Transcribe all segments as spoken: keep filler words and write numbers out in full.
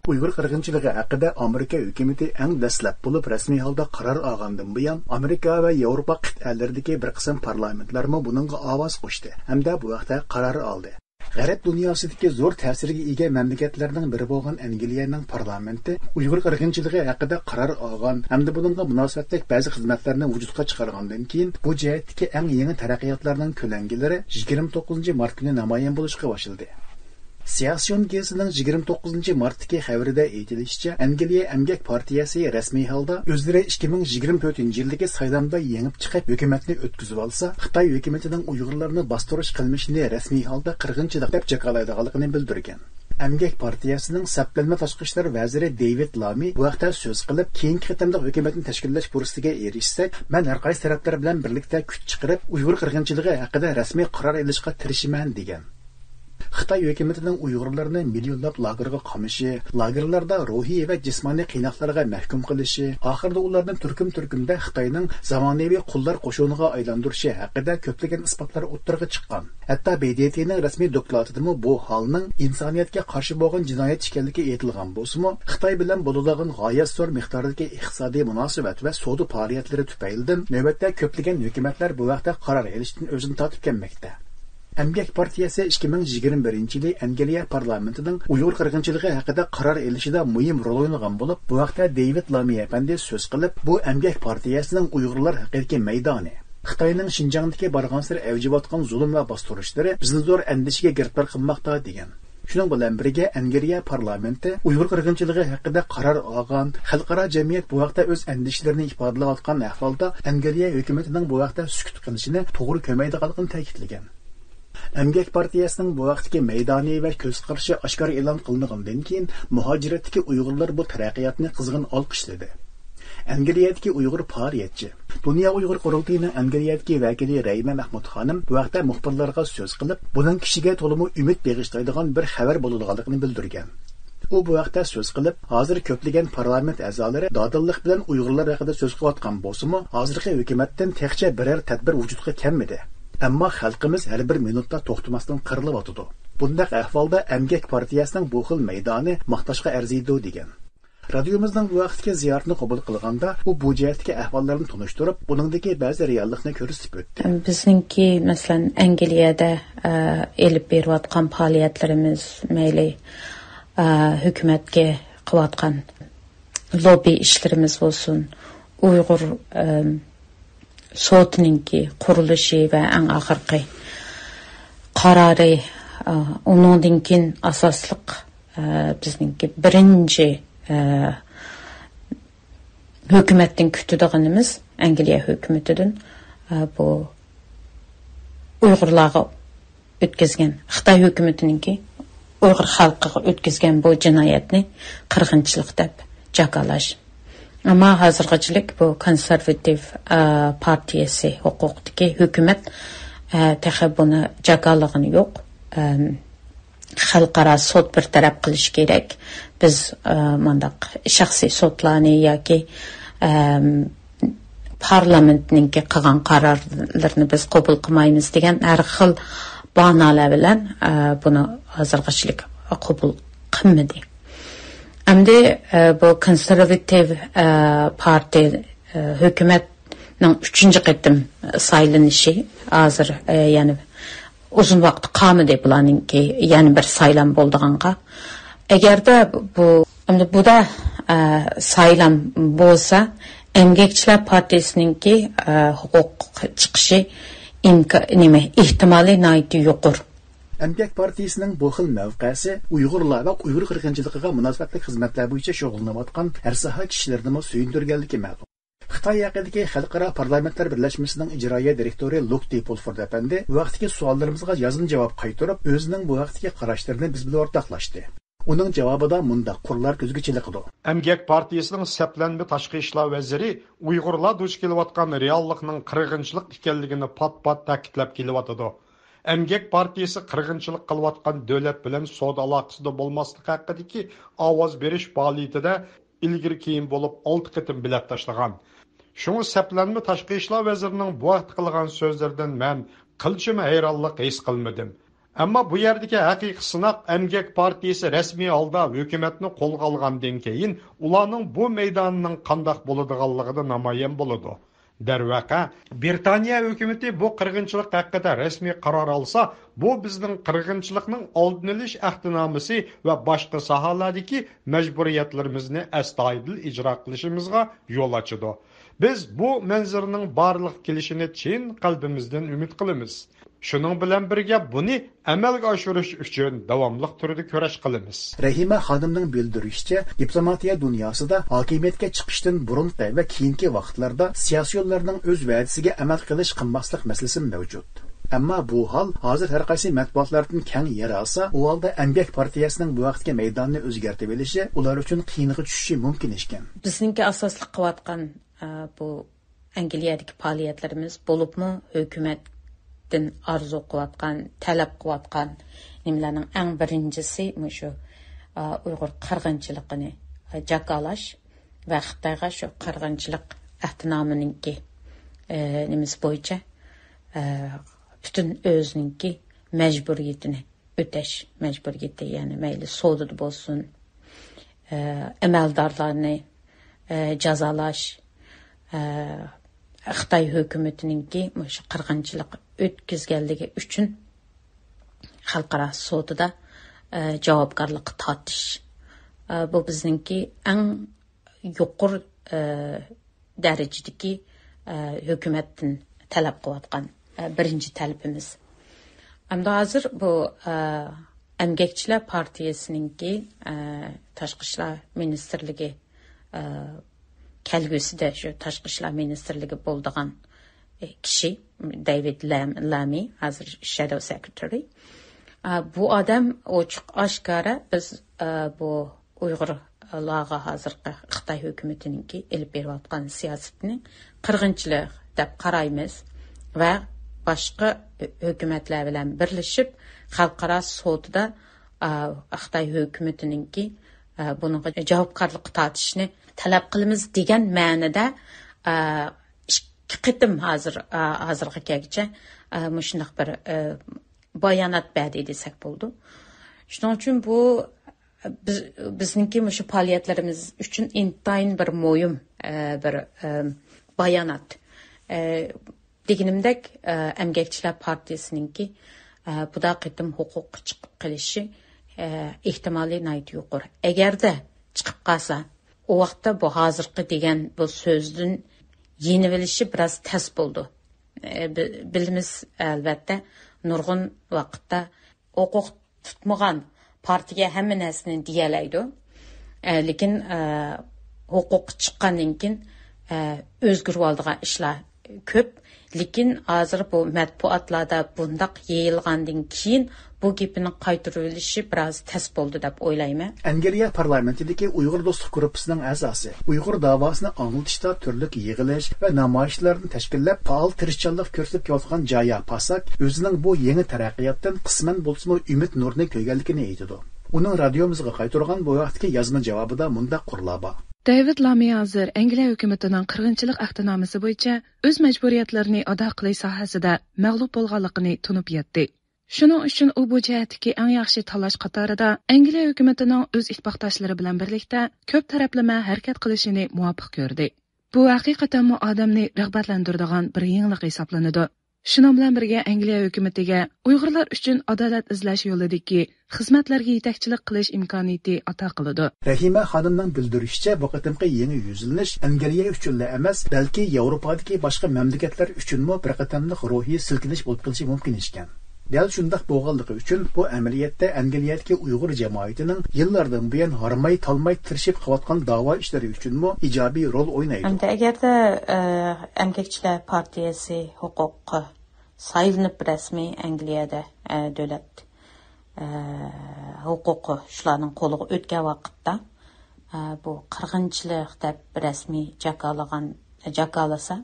ئۇيغۇر قىرغىنچىلىقى ھەققىدە ئامېرىكا ھۆكۈمىتى ئەڭ دەسلەپ بولۇپ رەسمىي ھالدا قارار ئالغاندىن بۇيان، ئامېرىكا ۋە ياۋروپا قىتئەلىرىدىكى بىر قىسىم پارلامېنتلارمۇ بۇنىڭغا ئاۋاز قوشتى ھەمدە بۇ ھەقتە قارار ئالدى. غەرب دۇنياسىدىكى زور تەسىرگە ئىگە مەملىكەتلەرنىڭ بىرى بولغان ئەنگلىيەنىڭ پارلامېنتى ئۇيغۇر قىرغىنچىلىقى ھەققىدە قارار ئالغان ھەمدە بۇنىڭغا مۇناسىۋەتلىك بەزى خىزمەتلەرنى ۋۇجۇدقا چىقارغاندىن كېيىن، بۇ جەھەتتىكى ئەڭ يېڭى تەرەققىياتلارنىڭ كۆلەڭگىلىرى يىگىرمە توققۇزىنچى مارت كۈنى نامايان بولۇشقا باشلىدى. سىياسىيون گېزىتىنىڭ يىگىرمە توققۇزىنچى مارتتىكى خەۋىرىدە ئېيتىلىشىچە، ئەنگلىيە ئەمگەك پارتىيەسى رەسمىي ھالدا ئۆزلىرى ئىككى مىڭ يىگىرمە تۆتىنچى يىلدىكى سايلامدا يېڭىپ چىقىپ، ھۆكۈمەتنى ئۆتكۈزۈۋالسا، خىتاي ھۆكۈمىتىنىڭ ئۇيغۇرلارنى باستۇرۇش قىلمىشىنى رەسمىي ھالدا قىرغىنچىلىق دەپ جاكالايدىغانلىقىنى بىلدۈرگەن. ئەمگەك پارتىيەسىنىڭ سەپلەنمە تاشقى ئىشلار ۋەزىرى دېۋىد لامى بۇ ھەقتە سۆز قىلىپ، كېيىنكى قېتىملىق ھۆكۈمەتنى تەشكىللەش پۇرسىتىگە ئېرىشسەك، مەن ھەر قايسى تەرەپلەر بىلەن بىرلىكتە كۈچ چىقىرىپ، ئۇيغۇر قىرغىنچىلىقى ھەققىدە رەسمىي قارار ئېلىشقا تىرىشىمەن، دېگەن. خىتاي ھۆكۈمىتىنىڭ ئۇيغۇرلارنى مىليونلاپ لاگېرغا قامىشى، لاگېرلاردا روھىي ۋە جىسمانىي قىيناقلارغا مەھكۇم قىلىشى، ئاخىرىدا ئۇلارنى تۈركۈم-تۈركۈمدە خىتاينىڭ زامانىۋى قۇللار قوشۇنىغا ئايلاندۇرۇشى ھەققىدە كۆپلىگەن ئىسپاتلار ئوتتۇرىغا چىققان. ھەتتا ب د ت نىڭ رەسمىي دوكلاتىدىمۇ بۇ ھالنىڭ ئىنسانىيەتكە قارشى بولغان جىنايەت ئىكەنلىكى ئېيتىلغان بولسىمۇ، خىتاي بىلەن بولىدىغان غايەت زور مىقداردىكى ئىقتىسادىي مۇناسىۋەت ۋە سودا پائالىيەتلىرى تۈپەيلىدىن نۆۋەتتە كۆپلىگەن ھۆكۈمەتلەر بۇ ھەقتە قارار ئېلىشتىن ئۆزىنى تارتىپ كەلمەكتە. ئەمگەك پارتىيەسى ئىككى مىڭ يىگىرمە بىرىنچى يىلى ئەنگلىيە پارلامېنتىنىڭ ئۇيغۇر قىرغىنچىلىقى ھەققىدە قارار ئېلىشىدا مۇھىم رول ئوينىغان بولۇپ، بۇ ھەقتە دېۋىد لامى ئەپەندى سۆز قىلىپ، بۇ ئەمگەك پارتىيەسىنىڭ ئۇيغۇرلار ھەققىدىكى مەيدانى، خىتاينىڭ شىنجاڭدىكى بارغانسېرى ئەۋج ئېلىۋاتقان زۇلۇم ۋە باستۇرۇشلىرى بىزنى زور ئەندىشىگە گىرىپتار قىلماقتا، دېگەن. شۇنىڭ بىلەن بىرگە، ئەنگلىيە پارلامېنتى ئۇيغۇر قىرغىنچىلىقى ھەققىدە قارار ئالغان، خەلقئارا جەمئىيەت بۇ ھەقتە ئۆز ئەندىشىلىرىنى ئىپادىلەۋاتقان ئەھۋالدا، ئەنگلىيە ھۆكۈمىتىنىڭ بۇ ھەقتە سۈكۈت قىلىشىنى توغرا كۆرمەيدىغانلىقىنى تەكىتلىگەن. ئەمگەك پارتىيەسىنىڭ بۇ ھەقتىكى مەيدانى ۋە كۆز قارىشى ئاشكارا ئېلان قىلىنغاندىن كېيىن، مۇھاجىرەتتىكى ئۇيغۇرلار بۇ تەرەققىياتنى قىزغىن ئالقىشلىدى. ئەنگلىيەدىكى ئۇيغۇر پائالىيەتچى، دۇنيا ئۇيغۇر قۇرۇلتىيىنىڭ ئەنگلىيەدىكى ۋەكىلى رەيمە مەھمۇت خانىم بۇ ھەقتە مۇخبىرلارغا سۆز قىلىپ، بۇنىڭ كىشىگە تولىمۇ ئۈمىد بېغىشلايدىغان بىر خەۋەر بولىدىغانلىقىنى بىلدۈرگەن. ئۇ بۇ ھەقتە سۆز قىلىپ، ھازىر كۆپلىگەن پارلامېنت ئەزالىرى دادىللىق بىلەن ئۇيغۇرلار ھەققىدە سۆز قىلىۋاتقان بولسىمۇ، ھازىرقى ھۆكۈمەتتىن تېخىچە بىرەر تەدبىر ۋۇجۇدقا كەلمىدى. ئەمما خەلقىمىز ھەر بىر مىنۇتتا توختىماستىن قىرىلىۋاتىدۇ. بۇنداق ئەھۋالدا ئەمگەك پارتىيەسىنىڭ بۇ خىل مەيدانى ماختاشقا ئەرزىيدۇ، دېگەن. رادىيومىزنىڭ بۇ ھەقتىكى زىيارىتىنى قوبۇل قىلغاندا، ئۇ بۇ جەھەتتىكى ئەھۋاللارنى تونۇشتۇرۇپ، بۇنىڭدىكى بەزى رېئاللىقنى كۆرسىتىپ ئۆتتى. بىزنىڭكى، مەسىلەن، ئەنگلىيەدە، ئە، ئېلىپ بېرىۋاتقان پائالىيەتلىرىمىز، مەيلى، ئە، ھۆكۈمەتكە قىلىۋاتقان لوببى ئىشلىرىمىز بولسۇن، ئۇيغۇر، ئە، سوتىنىڭكى قۇرۇلۇشى ۋە ئەڭ ئاخىرقى قارارى، ئە، ئۇنىڭدىن كېيىن ئاساسلىق، ئە، بىزنىڭكى بىرىنچى، ئە، ھۆكۈمەتتىن كۈتىدىغىنىمىز، ئەنگلىيە ھۆكۈمىتىدىن، ئە، بۇ ئۇيغۇرلارغا ئۆتكۈزگەن، خىتاي ھۆكۈمىتىنىڭكى ئۇيغۇر خەلقىگە ئۆتكۈزگەن بۇ جىنايەتنى قىرغىنچىلىق دەپ جاكالاش. ئەمما ھازىرغىچىلىك بۇ كونسېرۋاتىپ، ئە، پارتىيەسى ھوقۇقتىكى ھۆكۈمەت، ئە، تېخى بۇنى جاكالىغىنى يوق. ئەم، خەلقئارا سوت بىر تەرەپ قىلىشى كېرەك. بىز، ئە، مۇنداق شەخسىي سوتلارنى ياكى، ئەم، پارلامېنتنىڭكى قىلغان قارارلىرىنى بىز قوبۇل قىلمايمىز دېگەن ھەر خىل باھانىلەر بىلەن، ئە، بۇنى ھازىرغىچىلىك قوبۇل قىلمىدى. ئەمدى، ئە، بۇ كونسېرۋاتىپ، ئە، پارتىيە، ئە، ھۆكۈمەتنىڭ ئۈچىنچى قېتىم سايلىنىشى ھازىر، ئە، يەنە ئۇزۇن ۋاقىت قالمىدى بۇلارنىڭكى يەنە بىر سايلام بولىدىغانغا. ئەگەردە بۇ، ئەمدى بۇدا، ئە، سايلام بولسا، ئەمگەكچىلەر پارتىيىسىنىڭكى، ئە، ھوقۇق چىقىشى ئىمكا-، نېمە، ئېھتىمالى ناھايىتى يۇقىرى. ئەمگەك پارتىيىسىنىڭ بۇ خىل مەۋقەسى ئۇيغۇرلار ۋە ئۇيغۇر قىرغىنچىلىقىغا مۇناسىۋەتلىك خىزمەتلەر بويىچە شۇغۇللىنىۋاتقان ھەر ساھە كىشىلىرىنىمۇ سۆيۈندۈرگەنلىكى مەلۇم. خىتاي ھەققىدىكى خەلقئارا پارلامېنتلار بىرلەشمىسىنىڭ ئىجرائىيە دىرېكتورى لۇك دى پولفورد ئەپەندى بۇ ھەقتىكى سوئاللىرىمىزغا يازما جاۋاب قايتۇرۇپ، ئۆزىنىڭ بۇ ھەقتىكى قاراشلىرىنى بىز بىلەن ئورتاقلاشتى. ئۇنىڭ جاۋابىدا مۇنداق قۇرلار كۆزگە چېلىقىدۇ. ئەمگەك پارتىيىسىنىڭ سەپلەنمە تاشقى ئىشلار ۋەزىرى ئۇيغۇرلار دۇچ كېلىۋاتقان رېئاللىقنىڭ قىرغىنچىلىق ئىكەنلىكىنى پات-پات تەكىتلەپ كېلىۋاتىدۇ. ئەمگەك پارتىيىسى قىرغىنچىلىق قىلىۋاتقان دۆلەت بىلەن سودا ئالاقىسىدا بولماسلىق ھەققىدىكى ئاۋاز بېرىش پائالىيىتىدە ئىلگىرى-كېيىن بولۇپ ئالتە قېتىم بېلەت تاشلىغان. شۇڭا سەپلەنمە تاشقى ئىشلار ۋەزىرىنىڭ بۇ ھەقتە قىلغان سۆزلىرىدىن مەن قىلچىمۇ ھەيرانلىق ھېس قىلمىدىم. ئەمما بۇ يەردىكى ھەقىقىي سىناق ئەمگەك پارتىيىسى رەسمىي ھالدا ھۆكۈمەتنى قولغا ئالغاندىن كېيىن ئۇلارنىڭ بۇ مەيداننىڭ قانداق بولىدىغانلىقىدا نامايان بولىدۇ. دەرۋەقە، بىرىتانىيە ھۆكۈمىتى بۇ قىرغىنچىلىق ھەققىدە رەسمىي قارار ئالسا، بۇ بىزنىڭ قىرغىنچىلىقنىڭ ئالدىنى ئېلىش ئەھدىنامىسى ۋە باشقا ساھەلەردىكى مەجبۇرىيەتلىرىمىزنى ئەستايىدىل ئىجرا قىلىشىمىزغا يول ئاچىدۇ. بىز بۇ مەنزىرىنىڭ بارلىققا كېلىشىنى چىن قەلبىمىزدىن ئۈمىد قىلىمىز. شۇنىڭ بىلەن بىرگە، بۇنى ئەمەلگە ئاشۇرۇش ئۈچۈن داۋاملىق تۈردە كۈرەش قىلىمىز. رەھىمە خانىمنىڭ بىلدۈرۈشىچە، دىپلوماتىيە دۇنياسىدا ھاكىمىيەتكە چىقىشتىن بۇرۇنقى ۋە كېيىنكى ۋاقىتلاردا سىياسىيونلارنىڭ ئۆز ۋەدىسىگە ئەمەل قىلىش-قىلماسلىق مەسىلىسىمۇ مەۋجۇت. ئەمما بۇ ھال ھازىر ھەر قايسى مەتبۇئاتلاردىن كەڭ يەر ئالسا، ئۇ ھالدا ئەمگەك پارتىيەسىنىڭ بۇ ھەقتىكى مەيدانىنى ئۆزگەرتىۋېلىشى ئۇلار ئۈچۈن قىيىنغا چۈشۈشى مۇمكىن ئىكەن. بىزنىڭكى ئاساسلىق قىلىۋاتقان، ئە، بۇ ئەنگلىيەدىكى پائالىيەتلىرىمىز، بولۇپمۇ ھۆكۈمەتتىن ئارزۇ قىلىۋاتقان، تەلەپ قىلىۋاتقان نېمىلەرنىڭ ئەڭ بىرىنچىسى مۇشۇ، ئا، ئۇيغۇر قىرغىنچىلىقىنى، ئا، جاكالاش ۋە خىتايغا شۇ قىرغىنچىلىق ئەھدىنامىنىڭكى، ئە، نېمىسى بويىچە، ئە، پۈتۈن ئۆزىنىڭكى مەجبۇرىيىتىنى ئۆتەش مەجبۇرىيىتى، يەنى مەيلى سودىدا بولسۇن، ئە، ئەمەلدارلارنى، ئە، جازالاش، ئە، خىتاي ھۆكۈمىتىنىڭكى مۇشۇ قىرغىنچىلىق ئۆتكۈزگەنلىكى ئۈچۈن خەلقئارا سودىدا، ئە، جاۋابكارلىققا تارتىش. ئە، بۇ بىزنىڭكى ئەڭ يۇقىرى، ئە، دەرىجىدىكى، ئە، ھۆكۈمەتتىن تەلەپ قىلىۋاتقان، ئە، بىرىنچى تەلىپىمىز. ئەمدى ھازىر بۇ، ئە، ئەمگەكچىلەر پارتىيىسىنىڭكى، ئە، تاشقى ئىشلار مىنىستىرلىكى، ئە، كەلگۈسىدە شۇ تاشقى ئىشلار مىنىستىرلىكى بولىدىغان، ئە، كىشى دېۋىد لام-، لامى، ھازىر شادو سېكرېتارى. ئە، بۇ ئادەم ئوچۇق ئاشكارا بىز، ئە، بۇ ئۇيغۇرلارغا ھازىرقى خىتاي ھۆكۈمىتىنىڭكى ئېلىپ بېرىۋاتقان سىياسىتىنى قىرغىنچىلىق دەپ قارايمىز ۋە باشقا ھۆكۈمەتلەر بىلەن بىرلىشىپ خەلقئارا سودىدا، ئا، خىتاي ھۆكۈمىتىنىڭكى، ئا، بۇنىڭغا جاۋابكارلىققا تارتىشنى تەلەپ قىلىمىز دېگەن مەنىدە، ئا، ئىككى قېتىم ھازىر، ئا، ھازىرغا كەلگۈچە، ئا، مۇشۇنداق بىر، ئا، بايانات بەردى دېسەك بولىدۇ. شۇنىڭ ئۈچۈن بۇ بىز، بىزنىڭكى مۇشۇ پائالىيەتلىرىمىز ئۈچۈن ئىنتايىن بىر مۇھىم، ئە، بىر، ئە، بايانات. ئە، دېگىنىمدەك، ئە، ئەمگەكچىلەر پارتىيىسىنىڭكى، ئە، بۇدا قېتىم ھوقۇققا چىقىپ قېلىشى، ئە، ئېھتىمالى ناھايىتى يۇقىرى. ئەگەردە چىقىپ قالسا، ئۇ ۋاقىتتا بۇ ھازىرقى دېگەن بۇ سۆزدىن يېنىۋېلىشى بىراز تەس بولىدۇ. ئە، بى-، بىلىمىز، ئەلۋەتتە، نۇرغۇن ۋاقىتتا ھوقۇق تۇتمىغان پارتىيە ھەممە نەرسىنى دېيەلەيدۇ. ئە، لېكىن، ئە، ھوقۇققا چىققاندىن كېيىن، ئە، ئۆزگىرىۋالىدىغان ئىشلار كۆپ. لېكىن ھازىر بۇ مەتبۇئاتلاردا بۇنداق يېيىلغاندىن كېيىن بۇ گېپىنى قايتۇرۇۋېلىشى بىراز تەس بولدى دەپ ئويلايمەن. ئەنگلىيە پارلامېنتىدىكى ئۇيغۇر دوستلۇق گۇرۇپپىسىنىڭ ئەزاسى، ئۇيغۇر داۋاسىنى ئاڭلىتىشتا تۈرلۈك يىغىلىش ۋە نامايىشلارنى تەشكىللەپ، پائال تىرىشچانلىق كۆرسىتىپ كېلىۋاتقان جايا پاساك ئۆزىنىڭ بۇ يېڭى تەرەققىياتتىن قىسمەن بولسىمۇ ئۈمىد نۇرىنى كۆرگەنلىكىنى ئېيتىدۇ. ئۇنىڭ رادىيومىزغا قايتۇرغان بۇ ھەقتىكى يازما جاۋابىدا مۇنداق قۇرلار بار. دېۋىد لامى ھازىر ئەنگلىيە ھۆكۈمىتىنىڭ قىرغىنچىلىق ئەھدىنامىسى بويىچە ئۆز مەجبۇرىيەتلىرىنى ئادا قىلىش ساھەسىدە مەغلۇپ بولغانلىقىنى تونۇپ يەتتى. شۇنىڭ ئۈچۈن ئۇ بۇ جەھەتتىكى ئەڭ ياخشى تاللاش قاتارىدا ئەنگلىيە ھۆكۈمىتىنىڭ ئۆز ئىتتىپاقداشلىرى بىلەن بىرلىكتە كۆپ تەرەپلىمە ھەرىكەت قىلىشىنى مۇۋاپىق كۆردى. بۇ ھەقىقەتەنمۇ ئادەمنى رىغبەتلەندۈرىدىغان بىر يېڭىلىق ھېسابلىنىدۇ. شۇنىڭ بىلەن بىرگە، ئەنگلىيە ھۆكۈمىتىگە ئۇيغۇرلار ئۈچۈن ئادالەت ئىزلەش يولىدىكى خىزمەتلەرگە يېتەكچىلىك قىلىش ئىمكانىيىتى ئاتا قىلىدۇ. رەھىمە خانىمنىڭ بىلدۈرۈشىچە، بۇ قېتىمقى يېڭى يۈزلىنىش ئەنگلىيە ئۈچۈنلا ئەمەس، بەلكى ياۋروپادىكى باشقا مەملىكەتلەر ئۈچۈنمۇ بىر قېتىملىق روھىي سىلكىنىش بولۇپ قېلىشى مۇمكىن ئىكەن. دەل شۇنداق بولغانلىقى ئۈچۈن، بۇ ئەمەلىيەتتە ئەنگلىيەدىكى ئۇيغۇر جامائىتىنىڭ يىللاردىن بۇيان ھارماي-تالماي تىرىشىپ قىلىۋاتقان داۋا ئىشلىرى ئۈچۈنمۇ ئىجابىي رول ئوينايدۇ. ئەمدى ئەگەردە، ئە، ئەمگەكچىلەر پارتىيەسى ھوقۇق سايلىنىپ رەسمىي ئەنگلىيەدە، ئە، دۆلەت، ئە، ھوقۇقى شۇلارنىڭ قولىغا ئۆتكەن ۋاقىتتا، ئە، بۇ قىرغىنچىلىق دەپ رەسمىي جاكارلىغان، جاكارلىسا،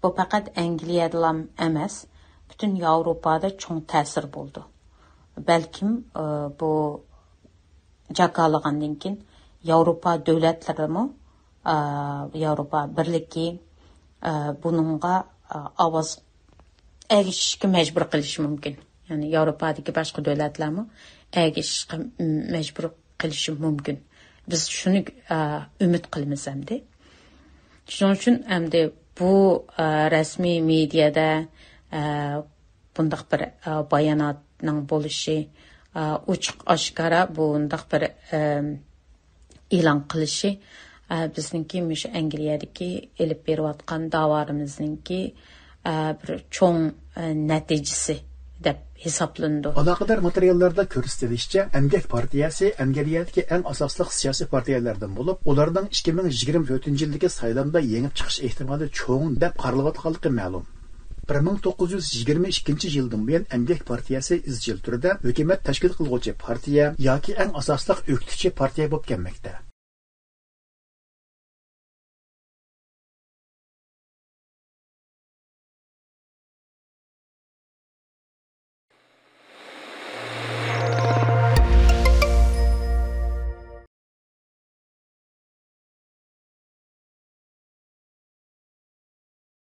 بۇ پەقەت ئەنگلىيەدىلا ئەمەس، پۈتۈن ياۋروپادا چوڭ تەسىر بولىدۇ. بەلكىم، ئە، بۇ جاكارلىغاندىن كېيىن ياۋروپا دۆلەتلىرىمۇ، ئە، ياۋروپا بىرلىكى، ئە، بۇنىڭغا، ئە، ئاۋاز ئەگىشىشكە مەجبۇر قىلىشى مۇمكىن. يەنى ياۋروپادىكى باشقا دۆلەتلەرمۇ ئەگىشىشقا مەجبۇر قىلىشى مۇمكىن. بىز شۇنى ئۈمىد قىلىمىز ئەمدى. شۇنىڭ ئۈچۈن ئەمدى بۇ رەسمىي مېدىيەدە بۇنداق بىر باياناتنىڭ بولۇشى، ئوچۇق ئاشكارا بۇنداق بىر ئېلان قىلىشى بىزنىڭكى مۇشۇ ئەنگلىيەدىكى ئېلىپ بېرىۋاتقان داۋالىرىمىزنىڭكى بىر چوڭ نەتىجىسى دەپ ھېسابلىنىدۇ. ئالاقىدار ماتېرىياللاردا كۆرسىتىلىشىچە، ئەمگەك پارتىيەسى ئەنگلىيەدىكى ئەڭ ئاساسلىق سىياسىي پارتىيەلەردىن بولۇپ، ئۇلارنىڭ ئىككى مىڭ يىگىرمە تۆتىنچى يىلدىكى سايلامدا يېڭىپ چىقىش ئېھتىمالى چوڭ دەپ قارىلىۋاتقانلىقى مەلۇم. بىر مىڭ توققۇز يۈز يىگىرمە ئىككىنچى يىلدىن بۇيان ئەمگەك پارتىيەسى ئىزچىل تۈردە ھۆكۈمەت تەشكىل قىلغۇچى پارتىيە ياكى ئەڭ ئاساسلىق ئۆكتىچى پارتىيە بولۇپ كەلمەكتە.